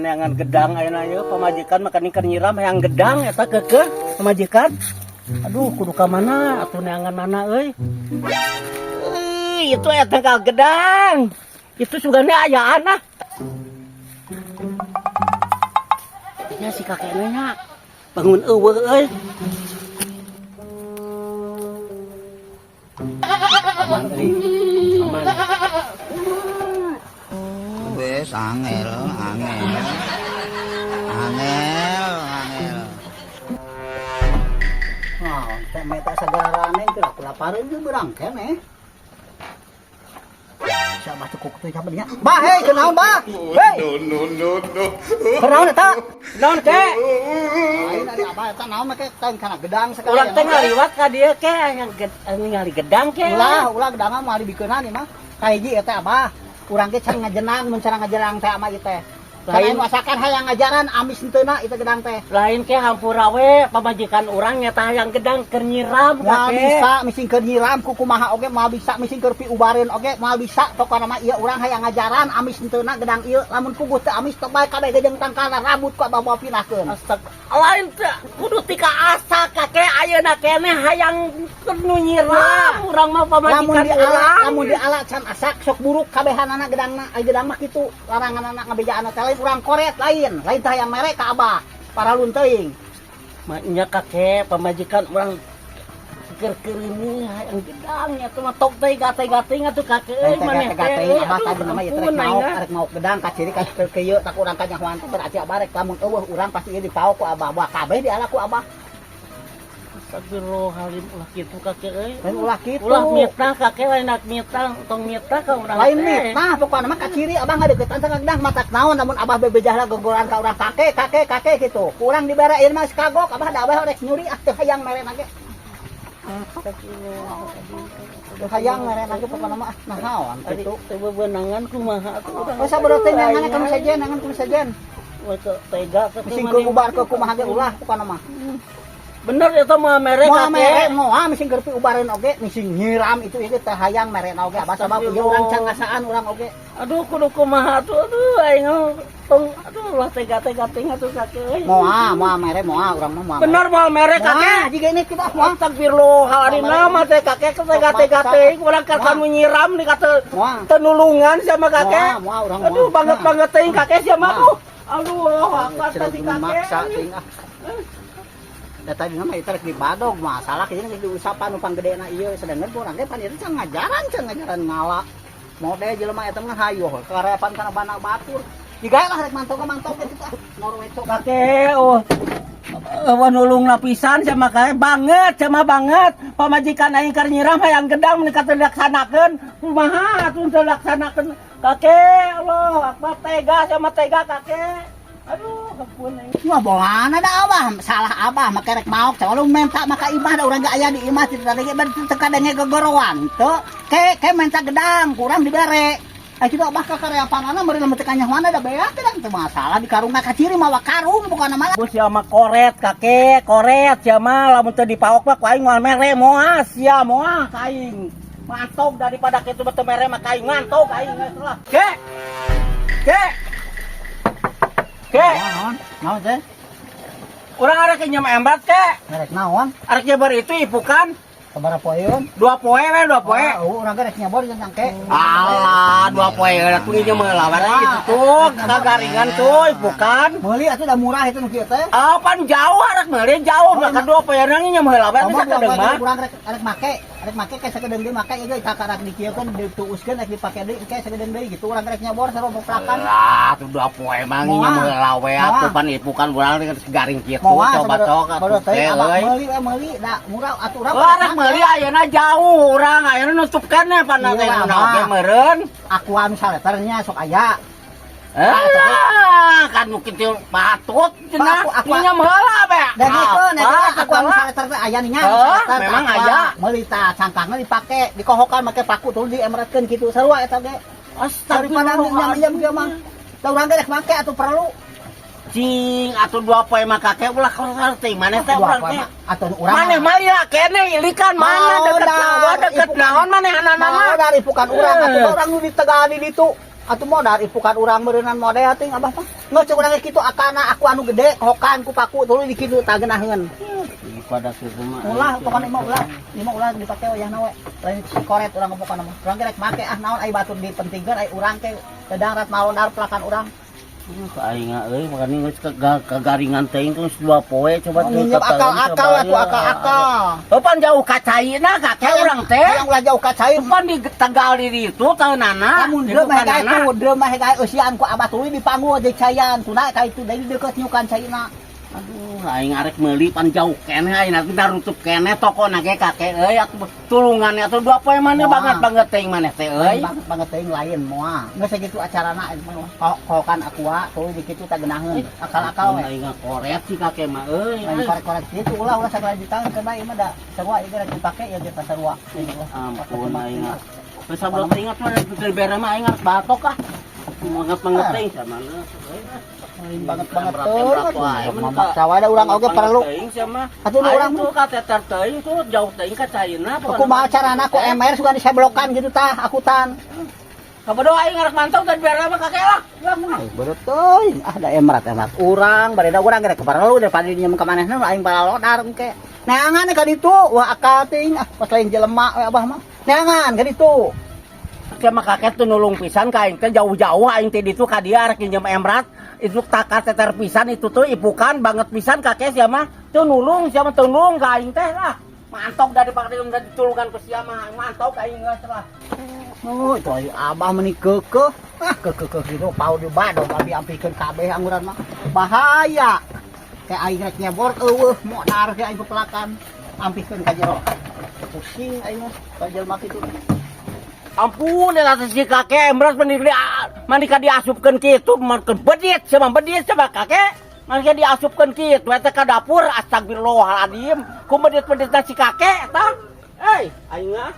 Neangan gedang ayeuna ieu pamajikan mah keur nyiram hayang gedang eta keukeuh pamajikan. Aduh, kudu ka mana atuh, neangan mana euy? Euy, itu eta ka gedang. Itu sugane ayaan ah. Ya si kakeknya nya. Bangun eueuh euy. Aman euy. Aman. Wes angel, angel. Angel, angel. Nah, teh meta sagarane teh aku lapareun ge beurang keneh. Siapa cekuk teh siapa dia? Bah, hei, kunaon, Bah? Hei. No, no, no, no. Kunaon eta? Naon kek? Lain ari abah eta naon make teh kana gedang sekali. Urang teh ngaliwat ka dieu ke yang ningali gedang ke. Ulah, ulah gedang mah moal dibikeunana ieu mah. Kahiji eta abah. Urang ge can ngajenang mun cara ngajenang teh ama ieu teh. Lain. Lain masakan hayang ngajaran amis henteuna itu gedang teh. Lain ke, hampura we, pamajikan urang nyata hayang gedang keur nyiram Moal kakek. Bisa mising keur nyiram ku kumaha oge moal bisa, mising keur piubareun oge moal bisa. Pokona mah ieu urang hayang ngajaran amis henteuna gedang ieu. Lamun puguh teu amis, tok bae kabeh ge jeung tangkalna rabut ku abah, moal pindahkeun. Astaga, lain teh kudu tika asa kakek, ayeuna keneh hayang keur nu nyiram urang mah Lamun pamajikan diala, urang. Lamun diala can asak sok buruk kabehanana gedangna. Ai gedang mah kitu laranganana ngabejaanna teh lain urang koret, lain lain teh hayang mere ka abah, paralun teuing. Maknya kakek, pamajikan urang keur ini hayang gedang nya tuh mah tok teh gate-gating atuh kakek euy Lain teh maneh gate teh. abah Aduh, tadi nama ieu teh ampun, rek maok, aing ah. arek maok gedang kaciri ka ke ieu tak urang kanyahoan teh berarti abah rek lamun eueuh urang pasti ieu dipaok ku abah, buah kabeh diala ku abah. Astagfirullahaladzim, ulah kitu kakek euy. Lain ulah kitu. Ulah mitnah kakek, lain nak mitnah, tong mitnah ka urang Lain teh. Mitnah, pokokna mah kaciri abah ngadeukeutan ka gedang matak naon lamun abah bebejahna gogoran ka urang, kakek kakek kakek gitu ku urang dibere ieu mah kagok abah, da abah rek nyuri ah, teu hayang mere ge. Teu hayang mere ge pokokna mah ah, nahaon Ari kitu. Teu bebenangan kumaha atuh urang. Oh, sabar teh neangan kanu sejen, neangan kanu sejen. Wah, teu tega teh Mising maneh. keur ubar ke kumaha ge ulah pokokna mah. Bener eta mah mere Moal mere kakek. Moal mising keur piubareun oge, mising nyiram itu ieu teh hayang mere oge abah, sabab ieu urang can ngasaan urang oge. Aduh, kudu kumaha atuh, aduh aing mah tong, aduh ulah tega-tega teuing atuh kakek euy. Moal moal mere, moal urang mah moal. Bener moal mere Moal kakek. Jiga ini kita moal. Astagfirullahaladzim, nama teh kakek tega-tega teuing urang keur kanu nyiram di kata Moal. tenulungan sama kakek. Moal moal urang moal. Aduh, banget banget teuing kakek sia mah Moal. tuh. Aduh, apa tadi kakek. Maksa teuing ah. Da tadi nama itu rek dibadog masalah kieu geus diusapan nu panggedena ieu, sedangkan urang ge pan ieu can ngajaran ngala. Mode jelema eta mah hayoh karepan kana bana batur. Jiga lah rek mantok mantok gitu ah. Ngorweco. Kakek, oh. Eueuh nulung lapisan sama kakek banget, sama banget. Pamajikan aing keur nyiram hayang gedang mun kata dilaksanakeun. Kumaha atuh teu dilaksanakeun? Kakek, Allah akbar, tega sama tega kakek. Aduh, ampun aing. Wah, bolana da abah, salah abah make rek maok coba lu minta maka imah, da urang ge aya di imah teu tadi ge teu kadenge gogorowan teu ke ke minta gedang kurang dibere. Ai kitu abah ka kareapanana meureun lamun teu kanyahoana da beak gedang teu masalah di karungna, kaciri mawa karung bukan malah. Bu sia mah koret kakek, koret sia mah, lamun teu dipaok mah ku aing moal mere, moal sia, moal ka aing. Mantog daripada kitu mah teu mere mah ka aing mantog aing geus lah. Kek. Kek. Kek. Naon naon teh? Urang arek nyeum embat kek. Rek naon? Arek nyebar itu ipukan. Sabaraha poeun? 2 poe we, 2 poe. Oh, urang ge rek nyebor jeung tangke. Alah, 2 poe atuh nyeum heula we gitu tuh, kagaringan tuh ipukan. Meuli atuh, da murah itu nu kieu teh. Apaan jauh arek meuli jauh, maka 2 poe nang nyeum heula we Kamu sakedeung mah. urang rek rek make, rek make ke sakedeung deui make ieu ge kakarak dikieukeun, dituuskeun rek dipake deui ke sakedeung deui gitu, urang rek nyebor sarua peplakan. Lah, tuh 2 poe mah nyeum heula we atuh, pan ipukan urang garing kitu, coba sok atuh teh teh abah euy. Meuli we meuli da murah atuh urang. Wah, arek meuli ayeuna jauh urang, ayeuna nutup keneh pan Iya, teh Abah. oge meureun. Aqua misalnya sok aya. Eh, kan mungkin teu patut cenah. Aku- Nyeum heula be. Dan itu Apa, aqua misalnya teh aya nih nya. Oh, memang aya. Meuli tah cangkangna dipake, dikohokan make paku tuh diemeretkeun kitu sarua eta ge. Daripada nyam kieu mah. Da urang ge rek make atuh perlu. Cing atuh 2 poe mah kakek ulah keluar teh maneh teh Dua urang poe teh. Mah atuh urang. Maneh mah lila keneh ilikan mana Mau deket dah, sawah deket ipukan. naon maneh anana mah. Mau dari bukan urang atuh Eh. urang nu di Tegal di ditu. Atuh modal ipukan urang meureunnan model teuing abah mah. Geus cek urang ge kitu akana aku anu gede hokan ku paku tuluy di kitu tah geunaheun. Pada kitu mah. Ulah pokona mah ulah. Ieu mah ulah dipake wayahna we. Lain koret urang pokona mah. Urang ge rek make ah naon ai batur dipentingkeun ai urang teh sedang rat malodar pelakan urang. Ka aing euy, makanya geus kagaringan teuing geus 2 poe coba Oh, nginjem akal-akal atuh akal-akal. Oh, pan jauh ka caina kakek urang teh. Hayang ulah jauh ka cai. Pan di Tegal di ditu taeunana. Lamun deum mah ka itu, deum mah ka eusian ku abah tuluy dipanggul jeung cayan. Tuna ka itu deui deukeut nyukan caina. Aduh, aing arek meuli pan jauh keneh aing nanti narutup keneh toko ge kakek euy atuh tulungan atuh 2 poe maneh Moal. Banget banget teuing maneh teh euy. Banget banget teuing lain moal. Geus sakitu acarana aing mah. Kohokan aqua tuluy di kitu tah geunaheun. Akal-akal we. Aing ngakoret si kakek mah euy. Lain korek-korek gitu ulah ulah sagala jutaan kena ieu mah da sarua ieu rek dipake ya ge sarua. Ampun aing. Geus sablok teuing atuh rek dibere mah aing arek batok ah. Banget banget teuing sama. Lain banget banget teuing. Mamak sawa da urang oge perlu. Atuh nu urang tuh ka teter teuing tuh jauh teuing ka caina. Kumaha carana ku MR suka diseblokan gitu tah akutan. Kabodo aing arek mantau dan bere mah kakek lah. Bodoh teuing ah da emrat emrat urang bareda urang rek perlu daripada nyeum ka manehna aing balalodar engke. Neangan ka ditu wah akal teuing ah pas lain jelema we abah mah. Neangan ka ditu. Sama kakek tuh nulung pisan ka aing teh jauh-jauh aing teh ditu ka dia arek nginjem emrat itu takar teter pisan itu tuh ipukan banget pisan kakek sia mah tuh nulung sia mah tuh nulung ka aing teh lah mantok dari dari ditulungan ku sia mah mantok aing geus lah. Oh, itu ai abah meni keukeuh. Ah, keukeuh kitu pau di badog abi ampikeun kabeh angguran mah. Bahaya. Kayak aing rek nyebor eueuh modar ke aing pepelakan. Ampikeun ka jero. Pusing aing mah ka jelema kitu. Ampun eta si kakek emrat mani ka diasupkeun kitu makan bedit sama bedit sama kakek mani ka diasupkeun kitu eta ka dapur astagfirullahaladzim ku bedit-beditna si kakek eta. Eh, aing ah.